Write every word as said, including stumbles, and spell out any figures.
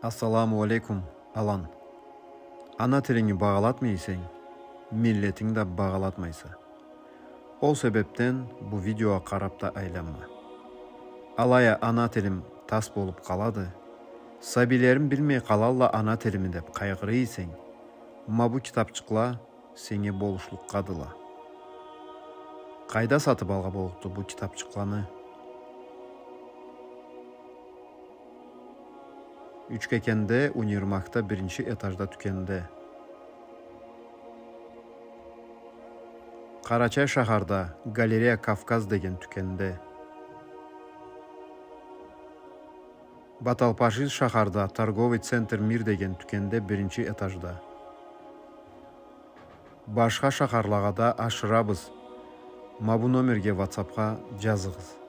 Ассаламу алейкум, Алан. Ана тилинги багъалатмай эсенг, миллетинги да багъалатмайса. Ол себепден бу видеогъа къарап да айланма. Алай а ана тилим тас болуп къалады, сабийлерим билмей къалалла ана тилими деп къайгъырый эсенг, ма бу китапчыкъла сеннге болушлукъгъадыла. Къайда сатып алгъа боллукъду бу китапчыкъланы? Учкекенде, универмагда, биринчи этажда тюкенде. Къарачай шахарда Галерея Кавказ деген тюкенде. Баталпашиз шахарда торговый центр Мир деген тюкенде, биринчи этажда. Башха шахарлагъа да ашырабыз. Ма бу номерге ватсапха джазыгъыз.